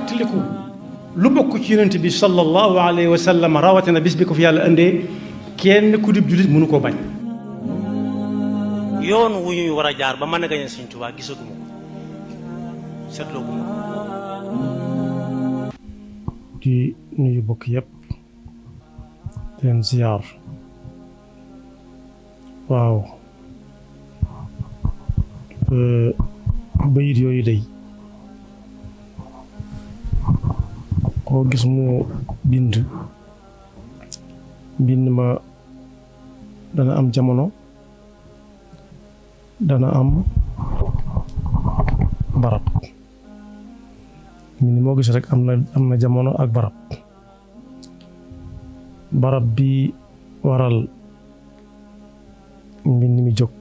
fàttaliku lu bokk ci yonent bi sallallahu alayhi wa sallam rawatina bis bi ko fi yàlla indee kenn ku dib jullit mënu koo bañ. yoon wu ñuy war a jaar ba mën a gañe Sëñ Tuubaa gisaguma ko seetlooguma ko. di nuyu bokk yëpp di leen ziyaar. waaw bayit yooyu day koo gis mu bind ma dana am jamono dana am barab mbind moo gis rek am na jamono ak barab bi waral mbind mi jóg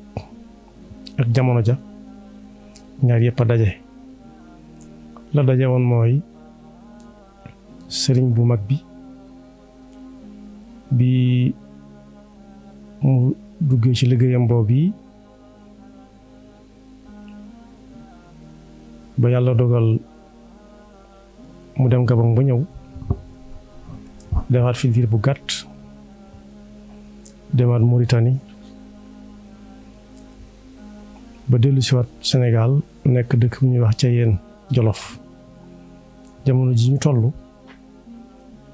ak jamono ja ñaar yëpp a daje la daje woon mooy sëriñ bu mag bi mu duggee ci liggéeyam boobu yi ba yàlla dogal mu dem Gabon ba ñëw defaat fi diir bu gàtt demaat Mauritanie ba dellu si waat Sénégal nekk dëkk bu ñuy wax Ceyeen Jolof jamono ji ñu toll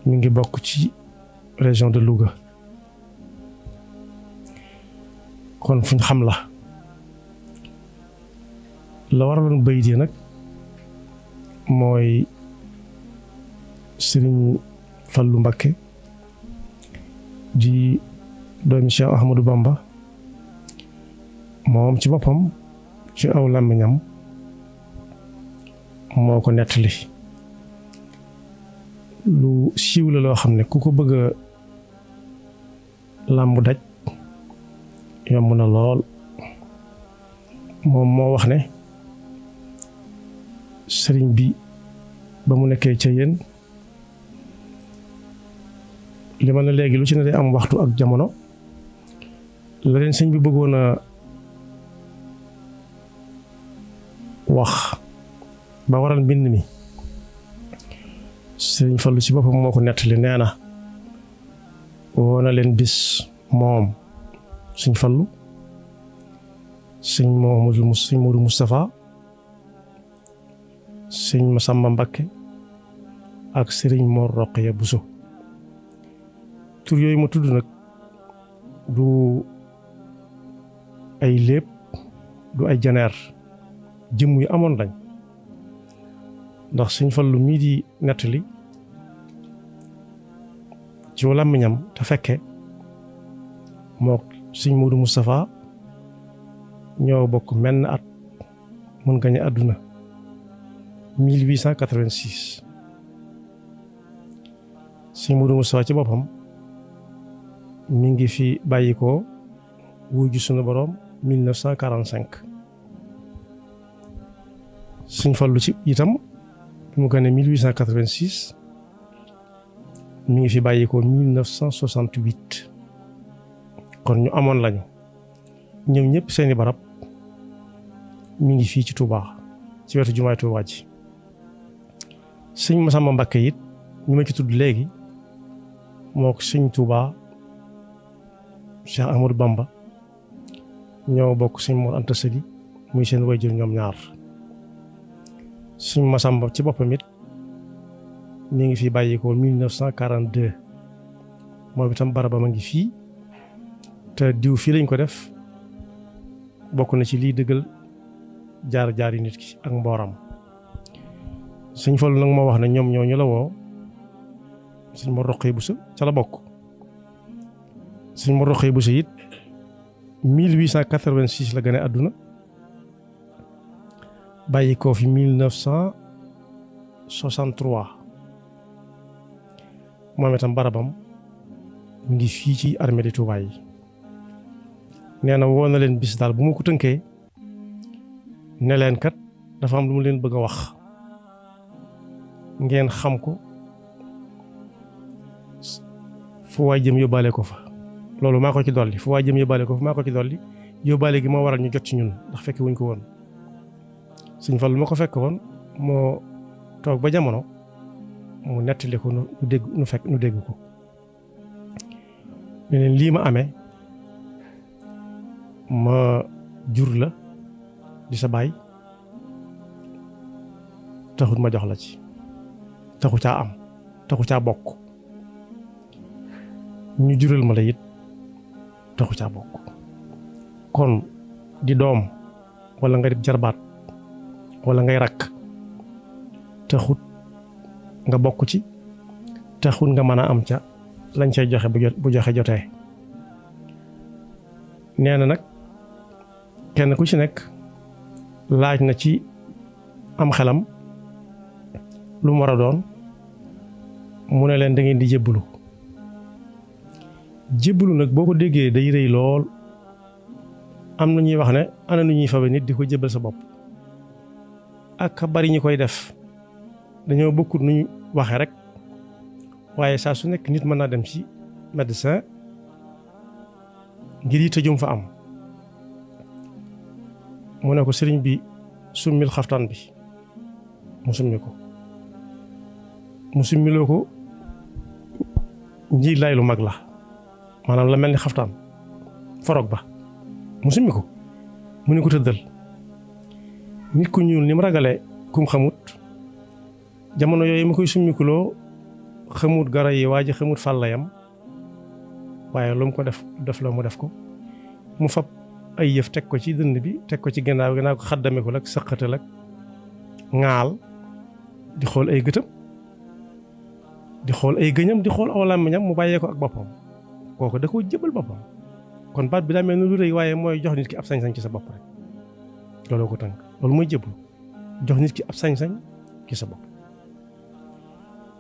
mi ngi bokk ci région de Louga kon fuñ xam la waraloon bayit yi nag mooy Sëriñ Fallu Mbakke di doomi Cheikh Ahmadou Bamba moom ci boppam ci aw làmmiñam moo ko nettali lu siiw la loo xam ne ku ko bëgg a làmb daj yomb na lool moom moo wax ne sëriñ bi ba mu nekkee ca yéen li ma ne léegi lu ci ne day am waxtu ak jamono la leen sëñ bi bëggoon a wax ba waral mbind mi sëriñ Fallu ci boppam moo ko nettali nee na woo na leen bis moom sëñ Fallu sëñ Moodu Moustapha sëñ Masamba Mbakke ak sëriñ Mor Roqaya Buso tur yooyu ma tudd nag du ay léeb du ay janeer jëmm yu amoon lañ ndax sëñ Fallu mii di nettali ci làmmiñam te fekke moo sëñ Moodu Moustapha ñoo bokk menn at mun gañe àdduna 1886 sëñ Moodu Moustapha ci boppam mi ngi fi bàyyi ko wuju sunu boroom 1945 sëñ Fallu ci itam bi mu gane 1886 mi ngi fi bàyyi ko 1968 kon ñu amoon lañu ñoom ñëpp seeni barab mi ngi fii ci Touba ci wetu jumaay Touba ji sëñ Masamba Mbakke it ñu ma ci tudd léegi moo ko sëñ Touba Cheikh Ahmadou Bamba ñoo bokk sëñ Mor Anta Sali muy seen wayjur ñoom ñaar sëñ Masamba ci boppam it mi ngi fi bàyyi ko 1942 moom itam barabam a ngi fii te diw fii lañ ko def bokk na ci liy dëggal jaar-jaari nit ki ak mbooram sëñ Fallu nag moo wax ne ñoom ñoo ñu la woo sëñ Mor Roqaya Buso ca la bokk sëñ Mor Roqaya Buso it 1886 la gane àdduna bàyyi ko fi 1963 moom itam barabam mu ngi fii ci armée de Touba yi nee na woo na leen bis daal bu ma ko tënkee ne leen kat dafa am lu mu leen bëgg a wax ngeen xam ko fu waay jëm yóbbaale ko fa loolu maa ko ci dolli fu waay jëm yóbbaale ko fa maa ko ci dolli yóbbaale gi moo waral ñu jot ci ñun ndax fekke wuñ ko woon sëñ Fallu ma ko fekk woon moo toog ba jamono mu nettali ko nu dégg ko ne leen lii ma amee ma jur la di sa baay taxut ma jox la ci taxu caa am taxu caa bokk ñu jural ma la it taxu caa bokk kon di doom wala nga di jarbaat wala ngay rakk taxut nga bokk ci taxut nga mën a am ca lañ cay joxe bu joxe jotee nee na nag kenn ku ci nekk laaj na ci am xelam lu mu war a doon mu ne leen da ngeen di jébbalu nag boo ko déggee day rëy lool am na ñuy wax ne ana nu ñuy fabe nit di ko jébbal sa bopp ak bari ñi koy def dañoo bokkut nu ñu waxe rek waaye saa su nekk nit mën naa dem ci médecin ngir yi tëjum fa am mu ne ko sëriñ bi summil xaftaan bi mu summi ko mu summiloo ko njiit lay lu mag la maanaam la mel ni xaftaan forog ba mu summi ko mu ne ko tëddal nit ku ñuul ni mu ragale kum xamut jamono yooyu mu koy summikuloo xamut gara yi waa ji xamut fàllayam waaye lu mu ko def la mu def ko mu fab ay yëf teg ko ci dënd bi teg ko ci gannaaw ko xaddame ko lak sëqatal ak ŋaal di xool ay gëtam di xool ay gëñam di xool aw làmmiñam mu bàyyee ko ak boppam kooku da koo jëbal boppam kon baat bi daa mel ni lu rëy waaye mooy jox nit ki ab sañ-sañ ci sa bopp rek looloo ko tënk loolu mooy jëblu jox nit ki ab sañ-sañ ci sa bopp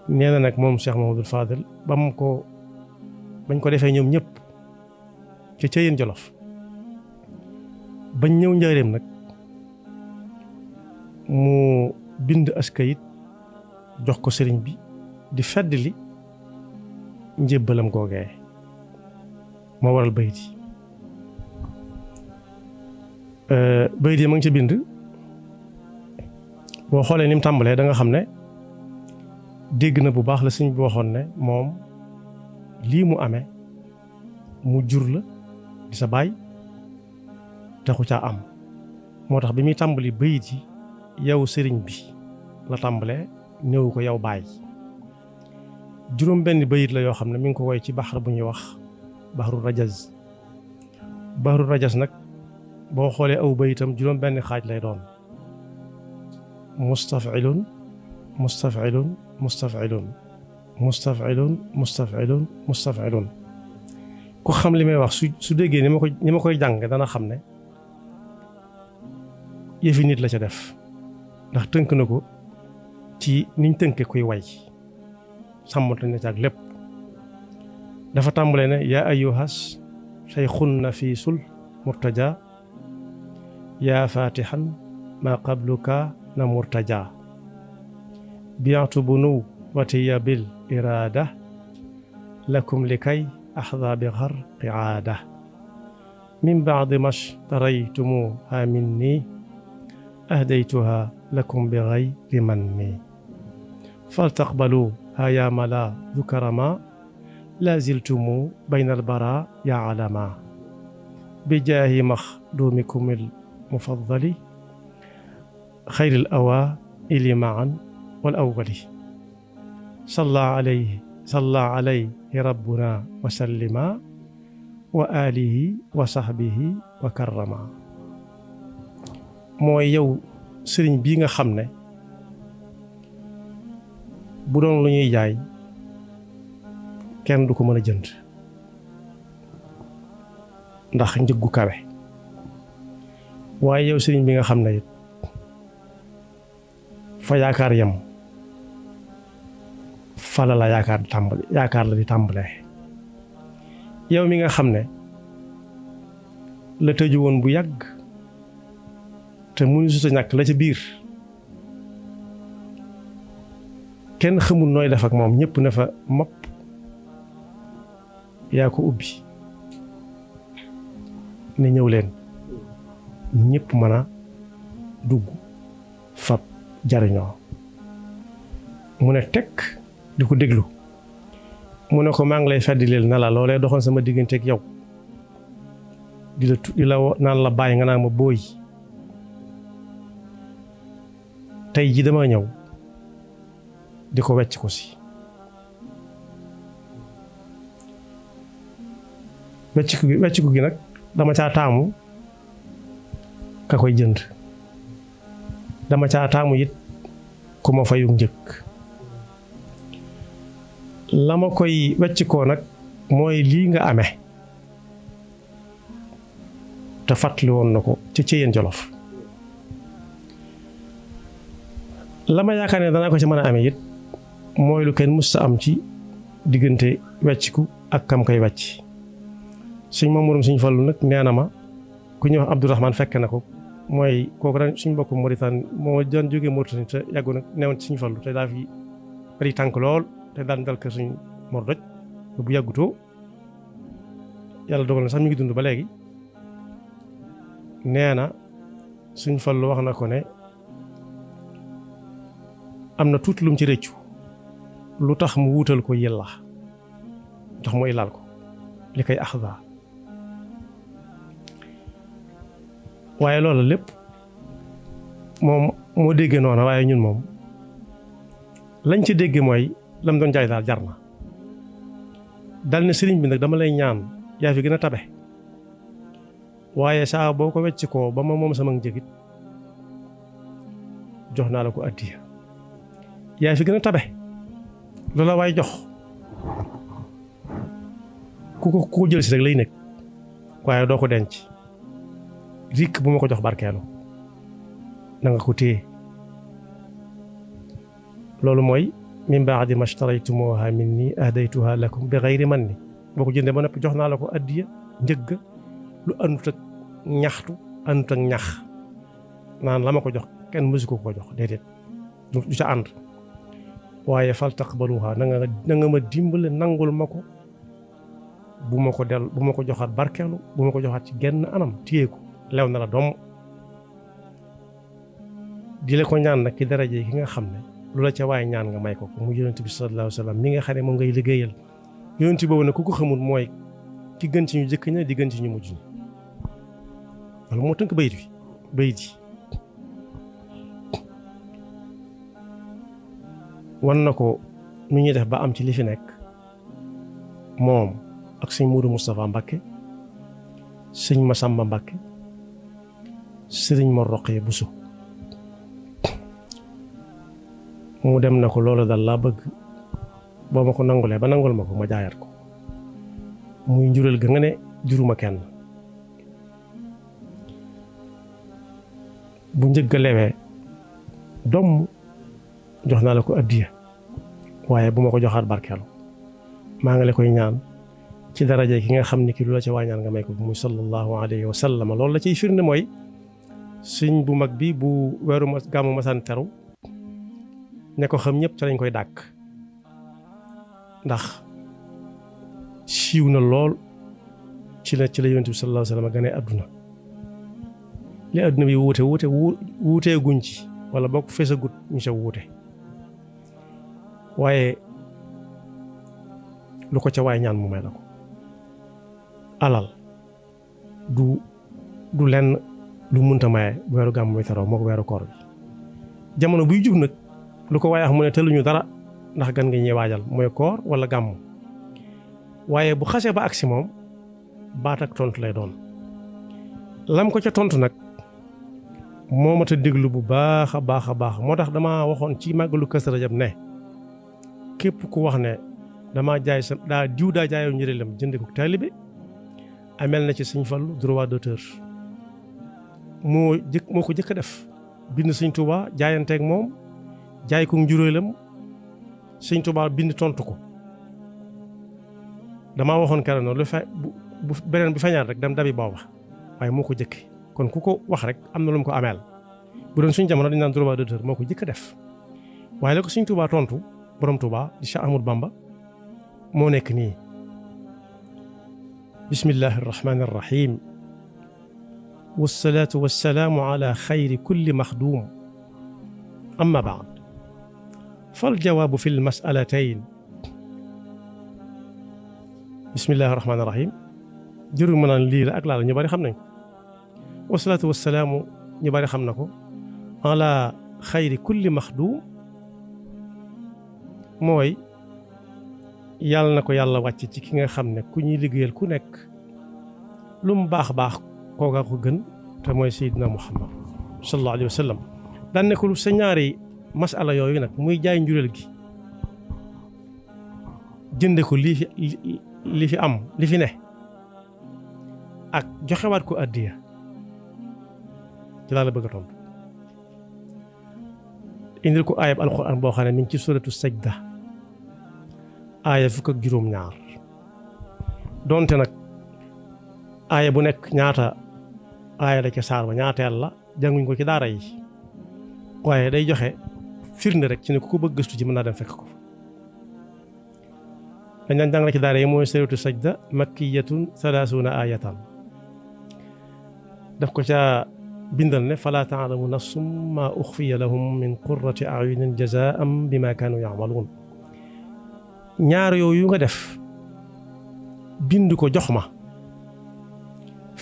nee na nag moom Cheikh Mamadou Fadel bañ ko defee ñoom ñëpp ca Ceyeen Jolof bañ ñëw njaareem nag mu bind askayit jox ko sëriñ bi di feddli njébbalam googee moo waral bayit yi ma ngi ci bind boo xoolee ni mu tàmbalee da nga xam ne dégg na bu baax la sëriñ bi waxoon ne moom lii mu amee mu jur la di sa baay taxu caa am moo tax bi muy tàmbali bayit yi yow sëriñ bi la tàmbalee néew ko yow baay juróom benn bayit la yoo xam ne mi ngi ko woy ci baxar bu ñuy wax baxru rajas nag boo xoolee aw bayitam juróom benn xaaj lay doon mustafilun mustafilun mustafilun mustafilun mustafilun mustafilun ku xam li may wax su déggee ni ma koy jàng dana xam ne yëfi nit la ca def ndax tënk na ko ci niñ tënke kuy way sàmmante na ci ak lépp dafa tàmbalee ne yaa ayyuhas shaykhun nafisul murtaja yaa fatihan ma qabluka na murtaja bi'tu bunu watiya bil irada lakum likay axda bi gharqi aada min ba'di mash taraytumuha minni ahdaytuha lakum bi ghayri manni faltaqbaluha ya mala dhukarama la ziltumu bayna albara ya alama bijaahi maxdumikum almufaddali xayri alawaili maan wal awwali salla alayhi rabbuna wa sallima wa alihi wa sahbihi wa karrama mooy yow sëriñ bii nga xam ne bu doon lu ñuy jaay kenn du ko mën a jënd ndax njëggu kawe waaye yow sëriñ bi nga xam ne it fa yaakaar yem fala la yaakaar la di tàmbalee yow mi nga xam ne la tëju woon bu yàgg te mënu su ta ñàkk la ca biir kenn xamul nooy def ak moom ñëpp ne fa mopp yaa ko ubbi ne ñëw leen ñëpp mën a dugg fab jariñoo mu ne tekk di ko déglu mu ne ko maa ngi lay feddileel na la loolee doxoon sama diggante ak yow di la naan la bàyyi nga naan ma booy tey ji dama ñëw di ko wecc ko si wecc ko gi nag dama caa taamu ka koy jënd dama caa taamu it ku ma fayu njëkk la ma koy wecc koo nag mooy lii nga amee te fàttali woon na ko ci Ceyeen Jolof la ma yaakaar ne danaa ko ci mën a amee it mooy lu kenn mës sa am ci diggante wecciku ak kam koy wecc suñ Mamour suñ Fallu nag nee na ma ku ñuy wax Abdourahmane fekk na ko mooy kooku ren suñ mbokku Mauritanie moo daan jógee Mauritanie te yàggu nag newoon ci suñ Fallu te daa fi bari tànk lool te daan dal kër suñ Mor Doj bu yàggutoo yàlla dogal na sax mi ngi dund ba léegi nee na suñ Fallu wax na ko ne am na tuuti lum ci rëccu lu tax mu wuutal ko yella tax mu ilaal ko li koy axda waaye loolu lépp moom moo déggee noona waaye ñun moom lañ ci déggee mooy lam doon jaay daal jar na dal ne sëriñ bi nag dama lay ñaan yaa fi gën a tabe waaye saa boo ko wecc koo ba ma moom sama njëgit jox naa la ko addiya yaa fi gën a tabe loola waay jox ku ko jël si rek lay nekk waaye doo ko denc rikk bu ma ko jox barkeelu na nga ko téye loolu mooy min baadi ma shtaraytumuha minni ahdaytuha lakum bi gayri manni boo ko jëndee ba noppi jox naa la ko addiya njëgg lu àndut ak ñaxtu àndut ak ñax naan la ma ko jox kenn mësu ko jox déedéet du ca ànd waaye fal taqbaluha na nga ma dimbale nangul ma ko bu ma ko joxaat barkeelu bu ma ko joxaat ci genn anam téye ko lew na la doom di la ko ñaan nag ki daraje ki nga xam ne lu la ca waaye ñaan nga may ko mu yonent bi sallallahu alayhi wa sallam mi nga xam ne moom ngay liggéeyal yonent boobu nag ku ko xamul mooy ki gën ci ñu jëkk ña di gën ci ñu mujj ñi wala moo tënk bayit yi wan na ko nu ñuy def ba am ci li fi nekk moom ak sëñ Moudou Moustapha Mbacké sëñ Massamba Mbacké sëriñ Mor Roqee Bousso mu dem na ko loolu dal laa bëgg boo ma ko nangulee ba nangul ma ko ma jaayaat ko muy njural ga nga ne juruma kenn bu njëgg a lewee doom jox naa la ko addiya waaye bu ma ko joxaat barkeelu maa ngi la koy ñaan ci daraja ki nga xam ne ki lu la ca waañaan nga may ko muy sallallahu alayhi wa sallam loolu la ciy firnde mooy sëñ bu mag bi bu weeru gàmmu masaan teru ne ko xam ñëpp ca lañ koy dàkk ndax siiw na lool ci la yonent bi sallallahu alayhi wa sallam gane àdduna li àdduna bi wuutee guñ ci wala bokk feesagut ñu ca wuute waaye lu ko ca waay ñaan mu may la ko alal du lenn lu munta maye bu weeru gàmm muy taroo moo ko weeru koor bi jamono buy jub nag lu ko waaye wax mu ne tëluñu dara ndax gan nga ñuy waajal mooy koor wala gàmm waaye bu xasee ba agsi moom baat ak tontu lay doon lam ko ca tontu nag moo mat a déglu bu baax a baax a baax moo tax dama waxoon ci màggalu Kazu Rajab ne képp ku wax ne dama jaay daa jaayoo njëriñam jënde ko taalibe amel na ci Sëñ Fallu droit d'auteur moo ko jëkk a def bind Sëñ Tuubaa jaayanteeg moom jaay ko njuréelam Sëñ Tuubaa bind tontu ko damaa waxoon keroog noonu bu beneen bi feeñaat rek dem dabi booba waaye moo ko jëkk kon ku ko wax rek am na lu mu ko ameel bu doon suñ jamono dañ naan droit d'auteur moo ko jëkk a def waaye la ko Sëñ Tuubaa tontu borom Tuubaa di Cheikh Ahmadou Bamba moo nekk nii bismillahi arrahmani arrahim wassalaatu wassalaamu ala xayri kulli maxduum amma baad fal jawaabu fi lmasalatayn bismillahi rahmaani rahim jërul ma naan lii la ak laa la ñu bari xam nañ ko wasalaatu wasalaamu ñu bari xam na ko ala xayri kulli maxduum mooy yàlla na ko yàlla wàcc ci ki nga xam ne ku ñuy liggéeyal ku nekk lu mu baax baax kooka ko gën te mooy Seydina Muhammad sallallahu alayhi wa sallam daan ne ko lu sa ñaari masala yooyu nag muy jaay njureel gi jënde ko li fi am li fi ne ak joxewaat ko addiya ci laa la bëgg a tontu indil ko aayab alquran boo xam ne mi ngi ci suratu sajda aaya fukk ak juróom-ñaar donte nag aaya bu nekk ñaata aaya la ca saar ba ñaateel la jànguñ ko ci daara yi waaye day joxe firnde rek ci ne ku ko bëgg gëstu ci mën naa dem fekk ko fa dañ daan jàng la ci daara yi mooy suratu sajda makkiyatun 30 aayatan daf ko ca bindal ne falaa taalamu nafsum maa uxfiya lahum min qurrati ayunin jazaan bima kaanu yaamaluun ñaar yooyu nga def bind ko jox ma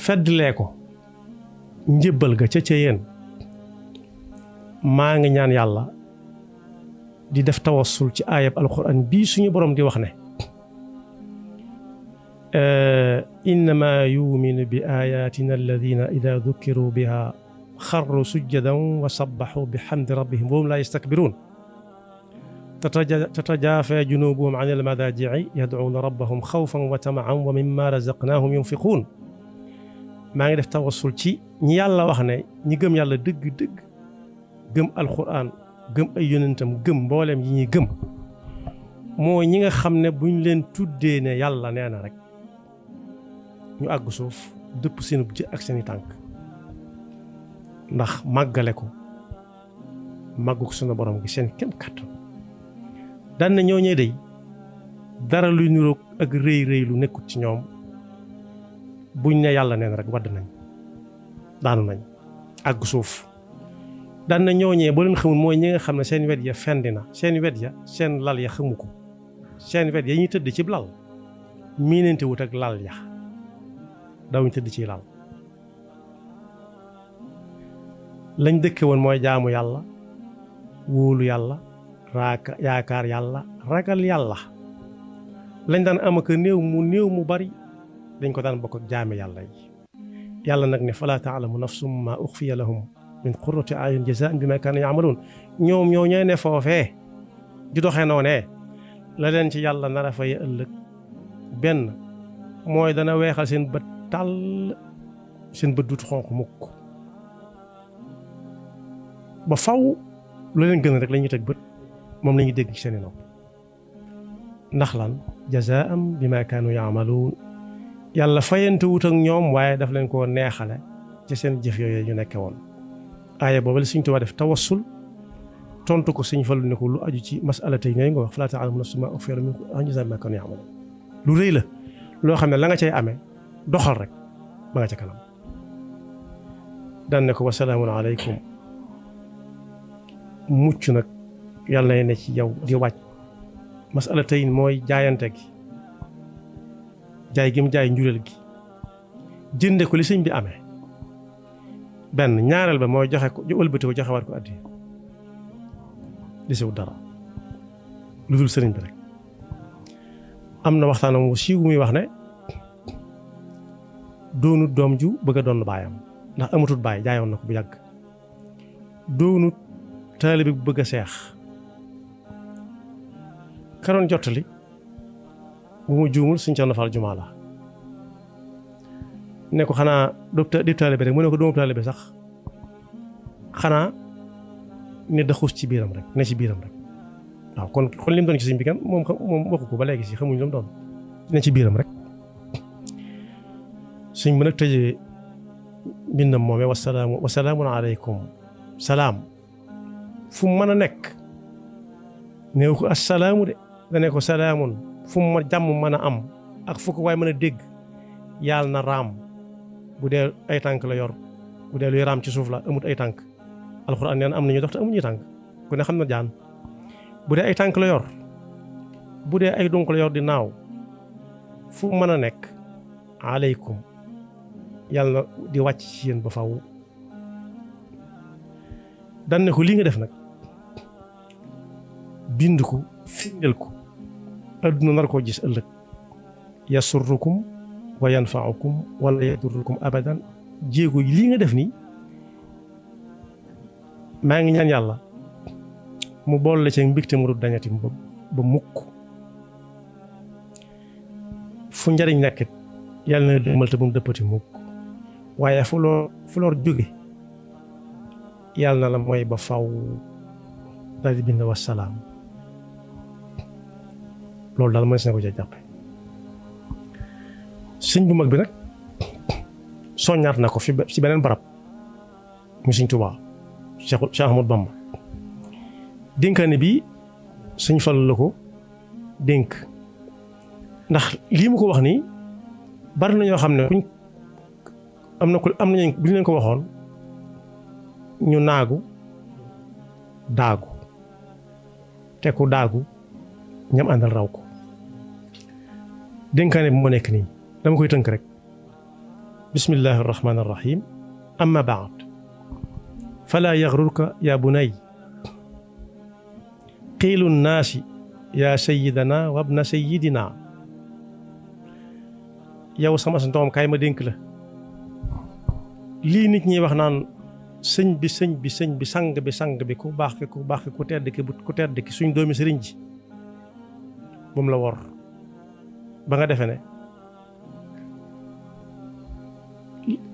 feddlee ko njëbbal ga ca yéen maa ngi ñaan yàlla di def tawassul ci aayab alquran bii suñu borom di wax ne innama yuminu bi ayatina alladina ida dukiru biha xarru sujjadan wa sabbaxu bi xamdi rabbihim wa hum laa yastakbiruun tatajaafa junubuhum an almadaajici yadcuuna rabbahum xawfan wa tamacan wa mimma razaqnaahum yunfiquun maa ngi def tawassul ci ñi yàlla wax ne ñi gëm yàlla dëgg-dëgg gëm alquran gëm ay yonentam gëm mbooleem yi ñuy gëm mooy ñi nga xam ne buñ leen tuddee ne yàlla nee na rek ñu àgg suuf dëpp seenub jë ak seeni tànk ndax màggale ko màggu ko sunu borom gi seen kem kàttan daan na ñooñee day dara luy niroog ak rëy rëy lu nekkut ci ñoom buñ ne yàlla neen rek wadd nañ daanu nañ àgg suuf daan na ñooñee boo leen xamul mooy ñi nga xam ne seen wet ya fendi na seen wet ya seen lal ya xamu ko seen wet ya ñuy tëdd ci lal miinante wut ak lal ya dawuñ tëdd ci lal lañ dëkke woon mooy jaamu yàlla wóolu yàlla yaakaar yàlla ragal yàlla lañ daan am ak néew mu bari dañ ko daan bokk ak jaame yàlla yi yàlla nag ne falaa taalamu nafsum maa uxfiya lahum min qurrati ayun jazaan bimaa kaanu yaamaluun ñoom ñoo ñooy ne foofee di doxee noonee la leen ci yàlla nar a fay ëllëg benn mooy dana weexal seen bët tàll seen bët dut xonq mukk ba faw lu leen gën rek la ñuy teg bët moom la ñuy dégg ci seeni nopp ndax lan jazaan bimaa kaanu yaamaluun yàlla fayante wut ak ñoom waaye daf leen koo neexale ci seen jëf yooyu ñu nekke woon aaya boobu la Sëñ Tuubaa def tawassul tontu ko Sëñ Fallu ne ko lu aju ci masala tey ñooy nga wax falaa ta'lamu nafsun maa ukhfiya lahum min jazaaءin bimaa kaanu ya'maluun lu rëy la loo xam ne la nga cay amee doxal rek ba nga ca kanam daan ne ko wa salaamun aleykum mucc nag yàlla na ne ci yow di wàcc masala tey mooy jaayante gi jaay gi mu jaay njureel gi jënde ko li sëñ bi amee benn ñaareel ba mooy joxe ko ëlbati ko joxewaat ko addi desewut dara lu dul sëriñ bi rek am na waxtaanam wu siiw muy wax ne doonut doom ju bëgg a doon baayam ndax amatut baay jaayoon na ko bu yàgg doonut taalibe bu bëgg a seex karoon jottali bu mu juumul suñ ca nafal jumaa la ne ko xanaa di taalibe rek mu ne ko doomu taalibe sax xanaa ne da xuus ci biiram rek ne ci biiram rek waaw kon li mu doon ci sëñ bi kan moom waxu ko ba léegi si xamuñ lu mu doon ne ci biiram rek suñ mën a tëjee mbindam moomee wasalaamun aleykum salaam fu mu mën a nekk néew ko assalaamu de dane ko salaamun fu mu jàmm mën a am ak fu ko waaye mën a dégg yàlla na raam bu dee ay tànk la yor bu dee luy raam ci suuf la amut ay tànk alxuraan nee na am nañu dox te amuñuy tànk ku ne xam na jaan bu dee ay tànk la yor bu dee ay donc la yor di naaw fu mën a nekk aleykum yàlla na di wàcc ci yéen ba faw dan ne ko lii nga def nag bind ko firndeel ko adduna nar koo gis ëllëg yasurrukum wa yanfaukum wala yadurrukum abadan jéego yi lii nga def nii maa ngi ñaan yàlla mu boole ci mbégte mu dul dañati ba mukk fu njariñ nekkit yàlla na demal te bu mu dëppati mukk waaye fu lor jóge yàlla na la mooy ba faw daal di bind wasalaam loolu daal mënees na ko ca jàppe sëñ bu mag bi nag soññaat na ko fi ci beneen barab mu sëñ Tuubaa Cheikh Ahmadou Bamba dénkaane bi sëñ Fallu la ko dénk ndax lii mu ko wax nii bari na ñoo xam ne kuñ am nañu bu ñu leen ko waxoon ñu naagu daagu te ku daagu ñam àndal raw ko dénkaane bi moo nekk nii dama koy tënk rek bismillahi arrahmani arrahim amma baad fala yaxrurka ya bunay qiilu nnaasi ya sayidana wabna sayidina yow sama ndoom kaay ma dénk la lii nit ñi wax naan sëñ bi sang bi ku baax ki ku tedd ki suñ doomi sëriñ ji bu mu la wor ba nga defe ne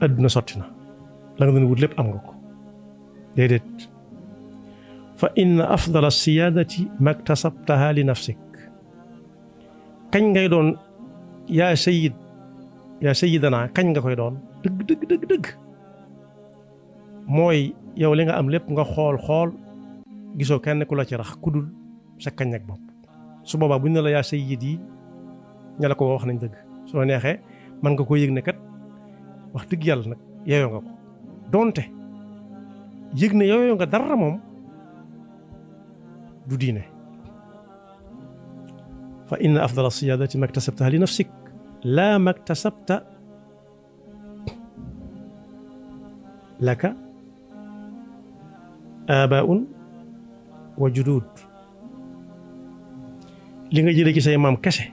adduna sotti na la nga doon wut lépp am nga ko déedéet fa inna afdala siyaadati maktasabtaha li nafsik kañ ngay doon yaa sayidana kañ nga koy doon dëgg mooy yow li nga am lépp nga xool gisoo kenn ku la ci rax ku dul sa kañ ak bopp su boobaa buñ ne la yaa sayid yi ña la ko wax nañ dëgg soo neexee man nga ko yëg ne kat wax dëgg yàlla nag yeyoo nga ko donte yëg ne yeyoo nga dara moom du diine fa inna afdala siyaadati maktasabtaha li nafsik laa maktasabta laka aabaun wa juduud li nga jëlee ci say maam kese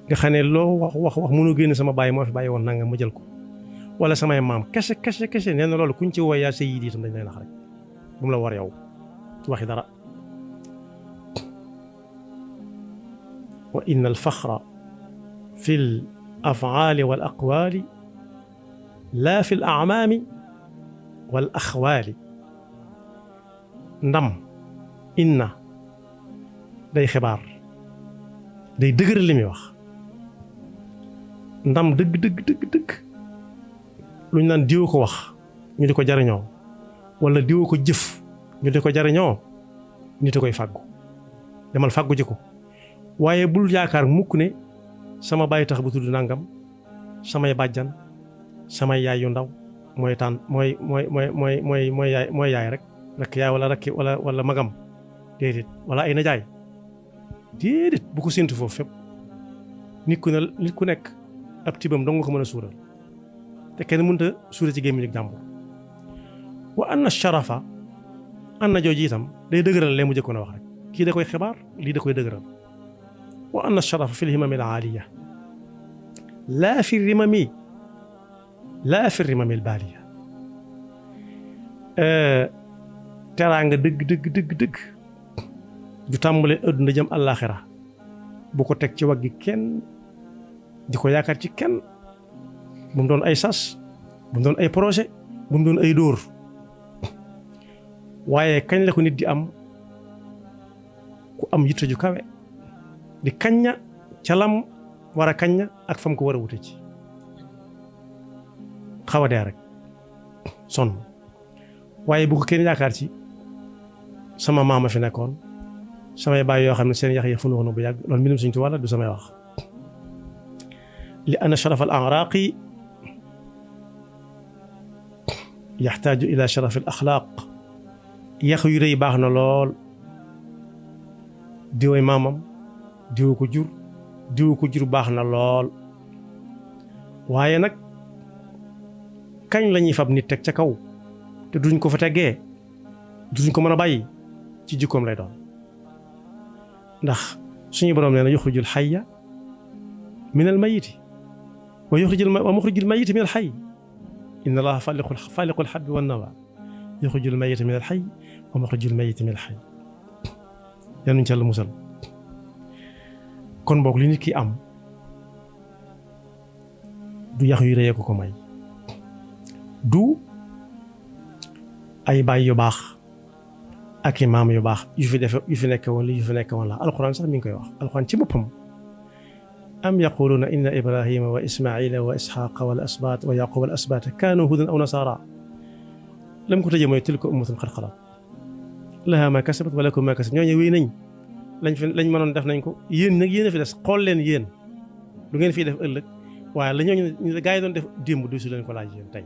nga xam ne loo wax mënoo génne sama baay moo fi bàyyi woon nanga ma jël ko wala samay maam kese nee na loolu kuñ ci woo yaa sayyidi itam dañ lay nax rek bu mu la war yow ci waxi dara wa inna alfaxra fi l afaali wal aqwaali laa fi l amaami wal axwaali ndam inna day xibaar day dëgëral li muy wax ndam dëgg lu ñu naan diw ko wax ñu di ko jariñoo wala diw ko jëf ñu di ko jariñoo nit a koy fàggu demal fàggu ji ko waaye bul yaakaar mukk ne sama baay tax bu tudd nangam samay bàjjan samay yaay yu ndaw mooy yaay rek yaay wala rakki wala magam déedéet wala ay najaay déedéet bu ko séntu foofu fépp nit ku nekk ab tibam dong nga ko mën a suural te kenn mënut a suure ci gémmiñ ak jàmbur wa anna sharafa anna jooju itam day dëgëral lee mu jëkkoon a wax rek kii da koy xibaar lii da koy dëgëral wa anna sharafa fi lhimami al aaliya laa fi rimami al baaliya teraanga dëgg ju tàmbale adduna jëm àllaaxira bu ko teg ci waggi kenn di ko yaakaar ci kenn bu mu doon ay sas bu mu doon ay projet bu mu doon ay dóor waaye kañ la ko nit di am ku am yitte ju kawe di kañña ca lam war a kañña ak fam ko war a wute ci xaw a dee rek sonn waaye bu ko kenn yaakaar ci sama maama fi nekkoon samay baay yoo xam ne seen yax yi fu nu woon bu yàgg loolu mbirum Sëñ Tuubaa la du samay wax li anna sharaf al a'raaqi yaxtaaju ila sharaf al axlaaq yax yu rëy baax na lool diwee maamam diwu ko jur baax na lool waaye nag kañ lañuy fab nit teg ca kaw te duñ ko fa teggee duñ ko mën a bàyyi ci jikkoom lay doon ndax suñu borom nee na yuxrijul xayya min al mayiti wa muxrijul mayiti min al xay inna allaha faaliqul xabbi wan nawa yuxrijul mayita min al xay wa muxrijul mayiti min al xay yanuñ ca la musal kon boog li nit ki am du yax yu rëyee ko may du ay baay yu baax ak i maam yu baax yu fi nekk woon li yu fi nekk woon la alxuraan sax mi ngi koy wax alxuraan ci boppam am yaquluuna inna ibrahima wa ismaila wa isxaqa wal asbaat wa yaquba al asbaata kaanu hudan aw nasaara lam ko tëjee mooy tilka ummatun qad xalat laha ma kasabat wa lakum ma kasabat ñooñu wéy nañ lañ mënoon def nañ ko yéen nag yéen a fi des xool leen yéen lu ngeen fiy def ëllëg waaye la ñooñu gaa yi doon def démb du si leen ko laaj yéen tey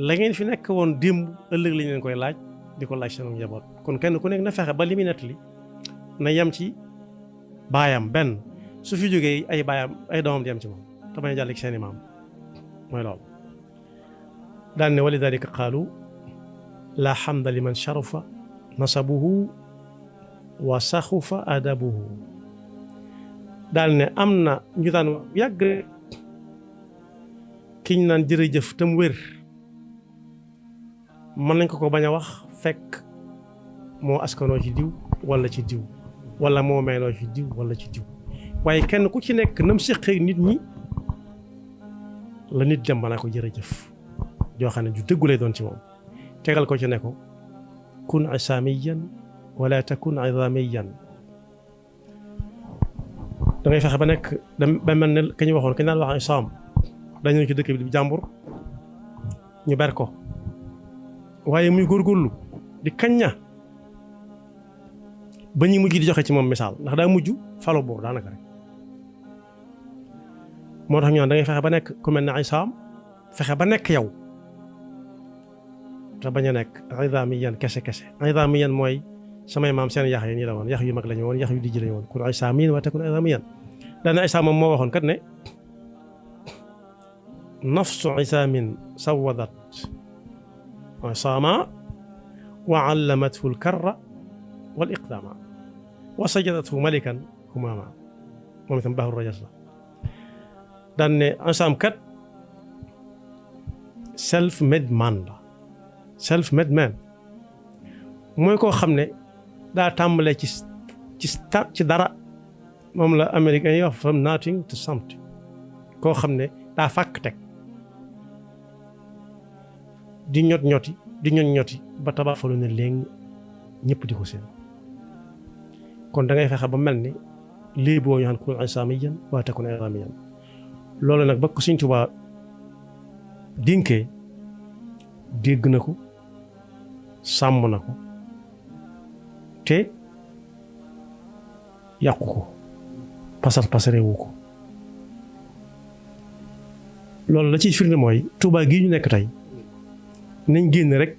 la ngeen fi nekk woon démb ëllëg lañ leen koy laaj di ko laaj seen njaboot kon kenn ku nekk na fexe ba li muy nettali na yem ci baayam benn su fi jógee ay baayam ay doomam di yem ci moom te bañ a jàll ci seen i maam mooy loolu daan ne wali dalika qaalu laa xamda liman sharufa nasabuhu wa saxufa adabuhu daal ne am na ñu daan yàgg kiñ naan jërëjëf tam wér mën nañ ko bañ a wax fekk moo askanoo ci diw wala ci diw wala moo meenoo ci diw wala ci diw waaye kenn ku ci nekk nam séqee nit ñi la nit dem ba naa ko jërëjëf joo xam ne ju dëggu lay doon ci moom tegal ko ci ne ko kun isaamiyan wala takun idamiyan da ngay fexe ba nekk ba mel ne ka ñu waxoon kañ daan wax isaam dañu ci dëkk bi di jàmbur ñu ber ko waaye muy góorgóorlu di kañña ba ñuy mujj di joxe ci moom misaal ndax daa mujj falo boobu daanaka rek moo tax ñu naan da ngay fexe ba nekk ku mel ne isaam fexe ba nekk yow te bañ a nekk idamiyan kese idamiyan mooy samay maam seen yax yi nii la woon yax yu mag lañu woon yax yu dijj lañu woon kun isaamiyan wa takun idamiyan daana isaam moom moo waxoon kat ne nafsu isaamin sawadat isaama wa allamathu alkarra wal iqdaama wa sajadathu malikan humaama moom itam baaxul rajas la daan ne isaam kat self made man la self made man mooy koo xam ne daa tàmbalee ci dara moom la américain yi wax from nothing to something koo xam ne daa fàkk teg di ñoti ba tabax fa lu ne léegi ñëpp di ko seen kon da ngay fexe ba mel ni lii boo ñu xam kun isaamiyan wa takun idamiyan loolu nag ba ko Sëñ Tuubaa dinkee dégg na ko sàmm na ko te yàqu ko pasarewu ko loolu la ciy firnde mooy Tuubaa gii ñu nekk tey nañ génn rek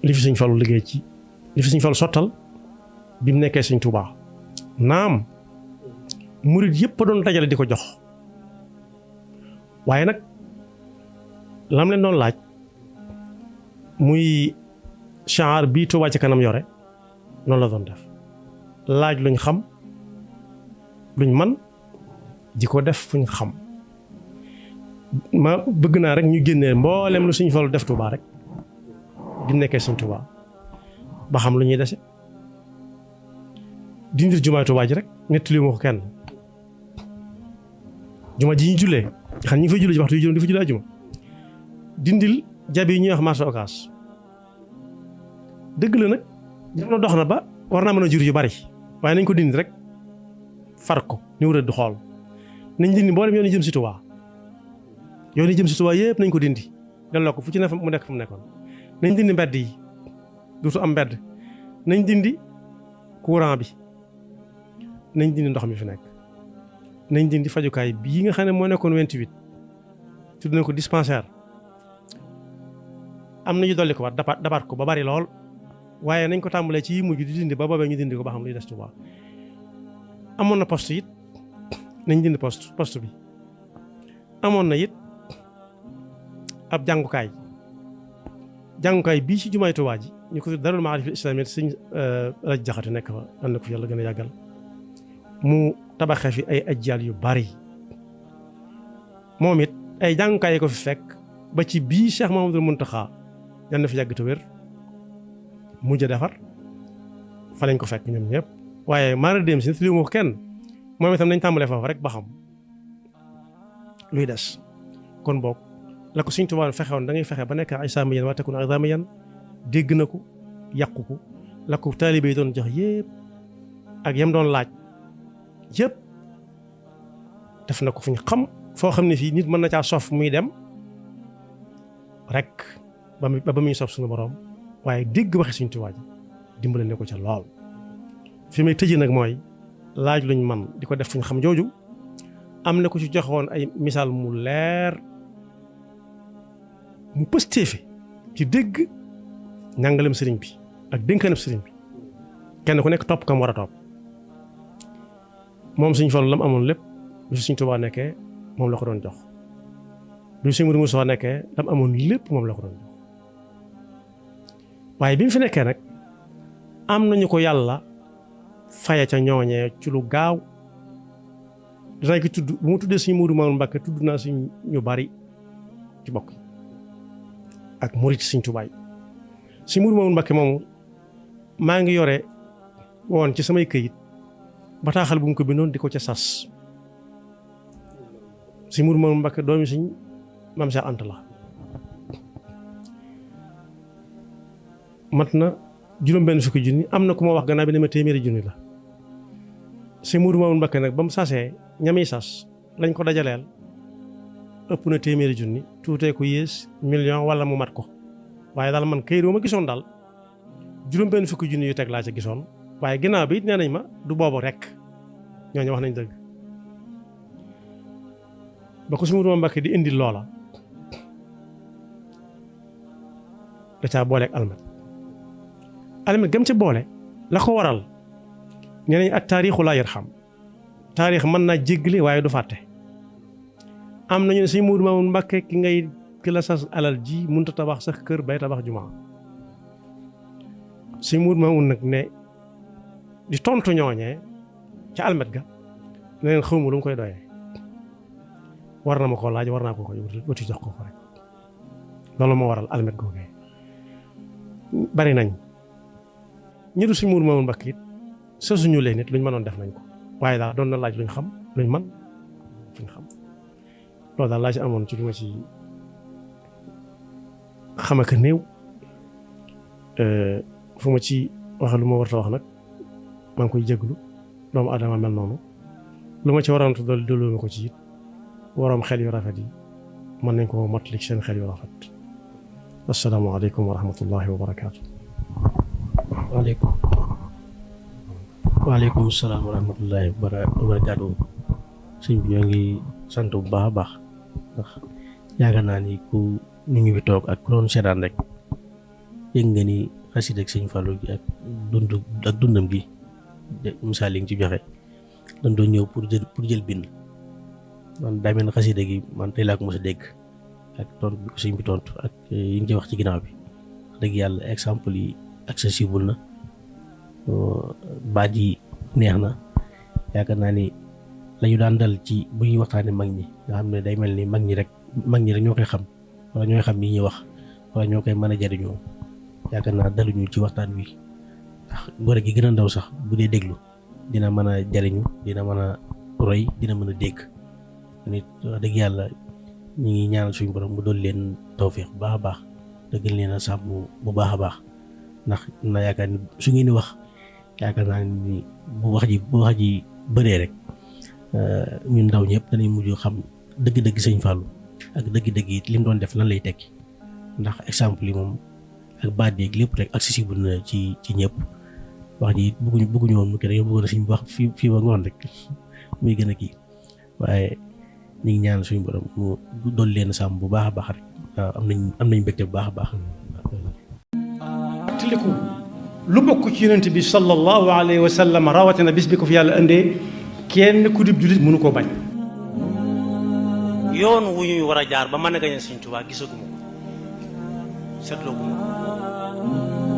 li fi Sëñ Fallu liggéey ci li fi Sëñ Fallu sottal bi mu nekkee Sëñ Tuubaa naam murit yëpp a doon dajale di ko jox waaye nag lam leen doon laaj muy chaar bii Tuubaa ci kanam yore noonu la doon def laaj luñ xam luñ man di ko def fuñ xam ma bëgg naa rek ñu génnee mboolem lu Sëñ Fallu def Tuubaa rek bi mu nekkee Sëñ Tuubaa ba xam lu ñuy dese dindil jumaay Tuubaa ji rek nettali ma ko kenn juma ji ñu jullee xam ñi ngi fay jullee ci waxtu yu juróom di fa jullee ajuma dindil jabi yi ñuy wax marché Ocass dëgg la nag jamono dox na ba war naa mën a jur yu bari waaye nañ ko dindi rek far ko ni wut du xool nañ dindi mboolem yoon yi jëm si Tuubaa yoon yi jëm si Tuubaa yëpp nañ ko dindi delloo ko fu ci ne mu nekk fu mu nekkoon nañ dindi mbedd yi duutu am mbedd nañ dindi courant bi nañ dindi ndox mi fi nekk nañ dindi fajukaay bii nga xam ne moo nekkoon 28 tudd na ko dispensaire am na ñu dolli ko waat dabaat ko ba bari lool waaye nañ ko tàmbalee ci yi mujj di dindi ba boobee ñu dindi ko ba xam luy des Touba. amoon na poste it nañ dindi poste bi amoon na it ab jàngukaay bii ci jumaay Touba ji ñu ko Darul Maarif Islamiyya sëñ Raj Jaxate nekk fa ànd na ko fi yàlla gën a yàggal mu tabaxee fi ay ajjaal yu bari moom it ay jàngukaay yi ko fi fekk ba ci bii Cheikh Mouhamadoul Mountakha yal na fi yàgg te wér mujj a defar fa lañ ko fekk ñoom ñëpp waaye maara dem si li mu ko kenn moom itam nañ tàmbalee foofu rek ba xam luy des kon boog la ko Sëñ Tuubaa fexewoon da ngay fexe ba nekk isaamiyan wa takun izaamiyan dégg na ko yàqu ko la ko taalibe yi doon jox yëpp ak yam doon laaj yëpp def na ko fu ñu xam foo xam ne fii nit mën na caa sof muy dem rek ba muy sof suñu borom waaye dégg waxe Sëñ Tuubaa ji dimbale ne ko ca lool fi may tëjee nag mooy laaj luñ man di ko def fu ñu xam jooju am na ko ci joxoon ay misaal mu leer mu pëstéefe ci dégg njàngalem sëriñ bi ak dénkaanam sëriñ bi kenn ku nekk topp kam war a topp moom Sëñ Fallu lam amoon lépp bi fi Sëñ Tuubaa nekkee moom la ko doon jox bi Sëñ Mudu Musaa nekkee lam amoon lépp moom la ko doon jox waaye bi mu fi nekkee nag am nañu ko yàlla faye ca ñooñee ci lu gaaw dinañ ko tudd bu mu tuddee Sëñ Moodu Maamun Mbàkke tudd naa si ñu bari ci bokk ak murit Sëñ Tuubaa yi Sëñ Moodu Maamun Mbàkke moomu maa ngi yore woon ci samay këyit bataaxal bu mu ko bindoon di ko ca sas Sëñ Moodu Maamun Mbàkke doomi Sëñ Maam Seex Anta la mat na juróom-benn fukki junni am na ku ma wax gannaaw bi ne ma téeméeri junni la Sëñ Moodu Maamun Mbàkke nag ba mu sasee ñami sas lañ ko dajaleel ëpp na téeméeri junni tuutee ko yées million wala mu mat ko waaye daal man këyit ma gisoon daal juróom-benn fukki junni yu teg laa ca gisoon waaye ginnaaw bi it nee nañ ma du boobu rek ñooñu wax nañ dëgg ba ko Sëñ Moodu Maamun Mbàkke di indi loola da caa booleeg almet gam ca boole la ko waral nee nañ ak taarixu laa yarxam taarix mën naa jéggale waaye du fàtte am nañu ne Sëñ Moodu Maamun Mbàkke ki la sas alal ji mënut a tabax sax kër bay tabax jumaa Sëñ Moodu Maamun nag ne di tontu ñooñee ca almet ga ne leen xawma lu mu koy doyee war na ma ko laaj war naa ko ko wuti jox ko rek loolu moo waral almet googee bari nañ ñi du Sëñ Moodu Maamun Mbàkke it sasuñu leen nit luñ mënoon def nañ ko waaye daal doon na laaj luñ xam luñ man fuñ xam loolu daal laa ci amoon ci lu ma ci xamaka néew fu ma ci wax lu ma warta wax nag maa ngi koy jéglu doomu adama mel noonu lu ma ci waroon dool delloo ma ko ci it waroom xel yu rafet yi mën nañ ko mottali seen xel yu rafet assalaamu aleykum wa rahmatullahi wa barakaatu. waaleykum salaam wa rahmatullahi wa barakaatu. sëñ bi ñoo ngi sant bu baax a baax ndax yaakaar naa ni ku ñu ngi fi toog ak ku doon seetaan rek yëg nga ni xasida ak Sëñ Fallu gi ak dundam gi misaal yi nga ci joxe dañ doon ñëw pour jël bind man daa mel ne xasida gi man tey laa ko mos a dégg ak tontu bi ko sëñ bi tontu ak yi nga ci wax ci ginnaaw bi wax dëgg yàlla exemple yi accessible na baat yi neex na yaakaar naa ni lañu daan dal ci bu ñuy waxtaanee mag ñi nga xam ne day mel ni mag ñi rek ñoo koy xam wala ñooy xam yi ñuy wax wala ñoo koy mën a jariñoo yaakaar naa daluñu ci waxtaan wi ndax gone gi gën a ndaw sax bu dee déglu dina mën a jariñu dina mën a roy dina mën a dégg nit wax dëgg yàlla ñu ngi ñaanal suñu borom mu doon leen tawfeex bu baax a baax te gën leen a sàmm bu baax a baax ndax na yaakaar ni su ngeen di wax yaakaar naa ni bu wax ji bëree rek ñun ndaw ñëpp danañ mujj xam dëgg-dëgg Sëñ Fallu ak dëgg-dëgg it li mu doon def lan lay tekki ndax exemple yi moom ak baat yeeg lépp rek accessible na ci ñëpp wax ji bëgguñu woon mu kii dañoo bëggoon a suñu wax fii ba ngoon rek muy gën a kii waaye ñu ngi ñaan suñu borom mu doon leen sàmm bu baax a baax rek waaw am nañ mbégte bu baax a baax. tiliku lu bokk ci yonent bi sallallahu alayhi wa sallam rawatina bis bi ko fi yàlla indee kenn ku dib jullit mënu koo bañ. yoon wu ñuy war a jaar ba mën a gañe Sëñ Tuubaa gisaguma ko seetloo guma ko